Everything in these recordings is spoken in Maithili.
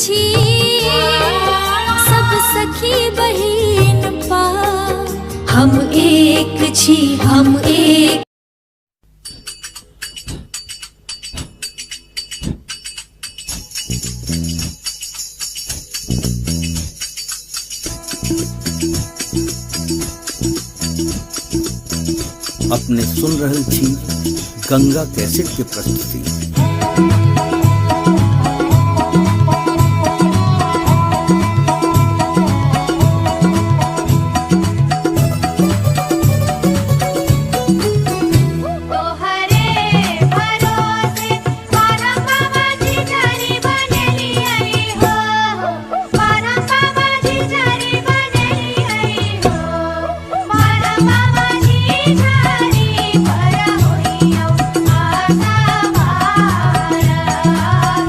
छी, सब सखी बहिन पा। हम एक छी, हम एक। अपने सुन रहल छी गंगा कैसेट के प्रस्तुति। तोहरे भरोसे बारह बाबा जी झारी बनेली आई हो, बारह बाबा जी झारी बनेली आई हो, बारह बाबा जी झारी पर होइयो आशा भार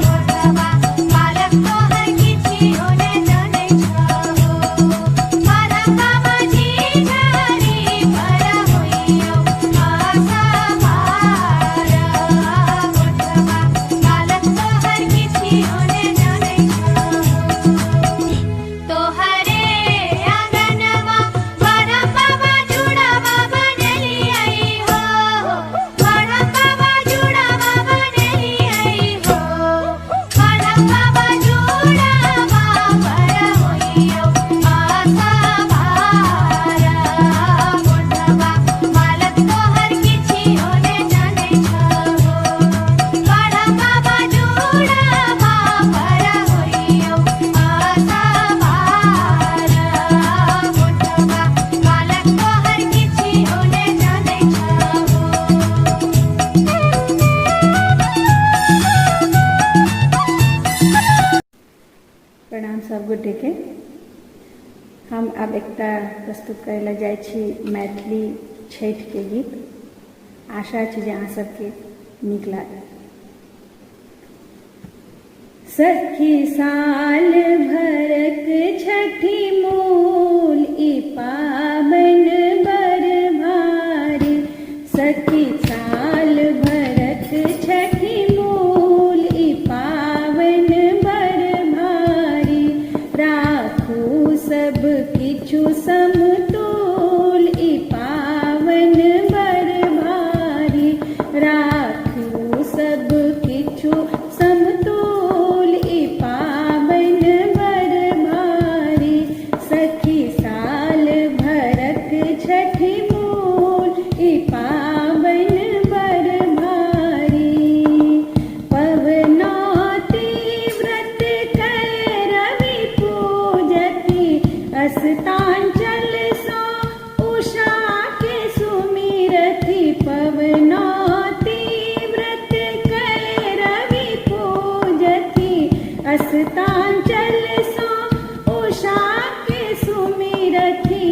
गोठवा बालक तोहर किछियो ने जानै छहो, बारह बाबा जी झारी पर होइयो आशा भार गोठवा बालक तोहर किछियो ने जानै छहो। तोहरे आंगनवा बारह बाबा जुड़ावा बनेली आई हो, बारह बाबा जुड़ावा बनेली आई हो, बारह बाबा जुड़ावा पर होइयो आशा भार गोठवा बालक तोहर किछियो ने जानै छहो, बारह बाबा जुड़ावा पर होइयो आशा भार गोठवा बालक तोहर किछियो ने जानै छहो। प्रणाम सब गोटे के। हम आब एकटा प्रस्तुत करै लए जाइ छी मैथिली छठि के गीत। आशा अछि जे अहाँ सबके नीक लागत। सखी साल भरक छठि मूल ई पाबनि बड़ भारी, सखी साल भरक छठि मूल ई पाबनि बड़ भारी, राखू सब किछु समतोल ई पाबनि बड़ भारी, राखू सब किछु समतोल ई पाबनि बड़ भारी, सखी साल भरक छठि मूल ई पाबनि बड़ भारी, पवनौती व्रत कय रवि पूजती, अस्तांचल सो उषा के सुमिरथि, पवनौती व्रत कय रवि पूजती, अस्तांचल सो उषा के सुमिरथि,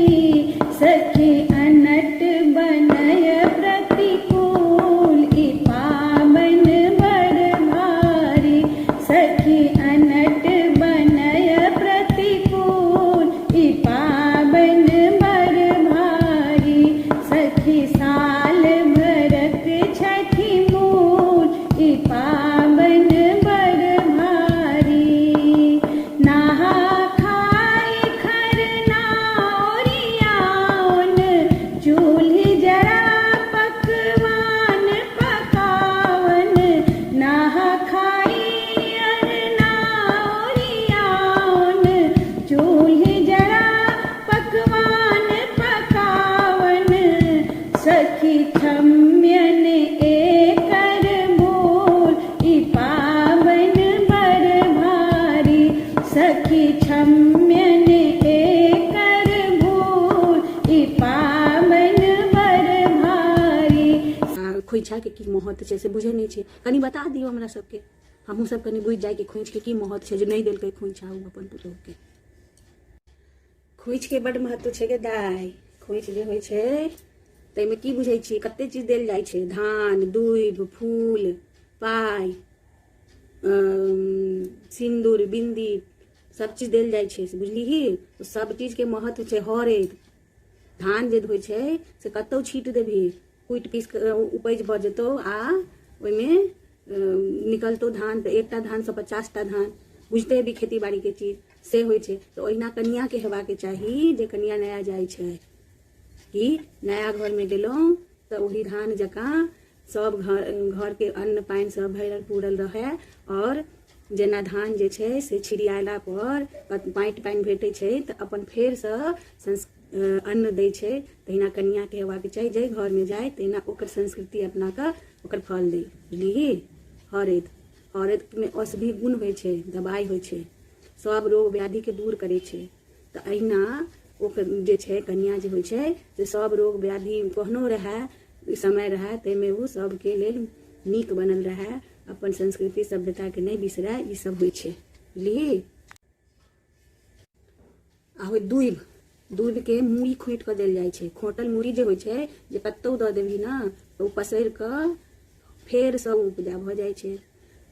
सखी अनट बनय प्रतिकूल ई पाबनि बड़ भारी, सखी अनट बनय प्रतिकूल ई पाबनि बड़ भारी, सखी साल भरक छठि मूल ई पाबनि बड़ भारी, नहा खाय खरना ओरियाओन, चूल्हि जरा पकवान पकावन, नहा खाई अरना ओरियाओन, चूल्हि जरा पकवान पकावन, सखी क्षम्यन एकर भूल ई पाबनि बड़ भारी, सखी क्षम्यन एकर भूल ई पाबनि बड़ भारी। आ खोइछाके की महत्व छै से बुझै नहि छै, कनि बता दियौ हमरा सबके, हमहूँ सब कनि बुझि जाइ कि खोइछके की महत्व छै जे नहि देलकै खोइछा ओ अपन पुतोहुके। खोइछके बड्ड महत्व छै गे दाइ। खोइछ जे होइ छै ताहिमे की बुझै छियै, कते चीज देल जाइ छै, धान दूबि फूल पाइ सिन्दूर बिन्दी सब चीज देल जाइ छै, से बुझलिही। सब चीजके महत्व छै। हरैद धान जे होइ छै से कतहु छीट देबही, कुटि पीस कऽ उपजि भऽ जेतौ आ ओहिमे निकलतौ धान, तऽ एकटा धानसँ 50टा धान, बुझते हेबी खेती बाड़ीके चीज से होइ छै। तऽ ओहिना कनिआँके हेबाके चाही जे कनिआँ नया जाइ छै कि नया घरमे गेलहुँ तऽ ओही धान जकाँ सब घर घरके अन्न पानि सब भरल पूरल रहै। आओर जेना धान जे छै से छिड़ियाला पर माटि पानि भेटै छै तऽ अपन फेरसँ संस अन्न दै छै, तहिना कनिआँके हेबाके चाही, जाहि घरमे जाय तहिना ओकर संस्कृति अपना कऽ ओकर फल दै। बुझलिही? हरैद, हरैदमे औषधि गुण होइ छै, दबाइ होइ छै, सब रोग व्याधिके दूर करै छै। तऽ अहिना ओकर जे छै कनिआँ जे होइ छै से सब रोग व्याधि कहनो रहए समय रहए ताहिमे ओ सबके लेल नीक बनल रहए, अपन संस्कृति सभ्यताके नहि बिसरए, ई सब होइ छै। बुझलिही? आ होइ दूभि, दूभिके मूड़ी खोँटि कऽ देल जाइ छै। खोँटल मूड़ी जे होइ छै जे कतहु दऽ देबही ने तऽ ओ पसरि कऽ फेरसँ उपजा भऽ जाइ छै।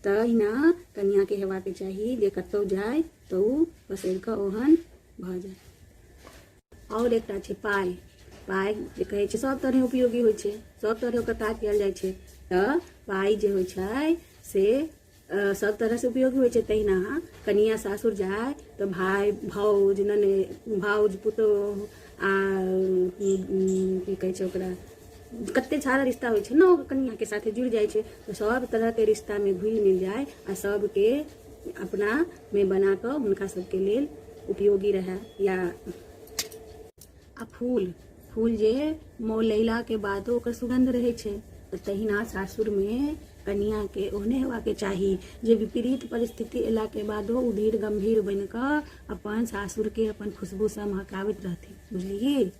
तहिना कनिआँके हेबाक चाही जे कतहु जाय तऽ ओ पसरि कऽ ओहन भऽ जाय। आओर एकटा छै पाइ। पाइ जे कहै छै सभ तरहे उपयोगी होइ छै, सभ तरहे ओकर काज कयल जाइ छै। तऽ पाइ जे होइ छै से सब तरहसँ उपयोगी होइ छै। तहिना कनिया सासुर जाय तऽ भाय भाउज नने भाउज पुतोहु आ की कहै छै ओकरा कते सारा रिश्ता होइ छै ने, ओ कनियाके साथे जुड़ि जाइ छै। तऽ सब तरहके रिश्तामे घुलि मिल जाय आ सबके अपनामे बना कऽ हुनका सबके लेल उपयोगी रहए। या आ फूल, फूल जे मौलैलाके बादो ओकर सुगन्ध रहै छै, तऽ तहिना सासुरमे कनिआँके ओहने हेबाके चाही जे विपरीत परिस्थिति अयलाके बादो ओ धीर गम्भीर बनि कऽ अपन सासुरके अपन खुशबूसँ महकाबैत रहथिन। बुझलिही?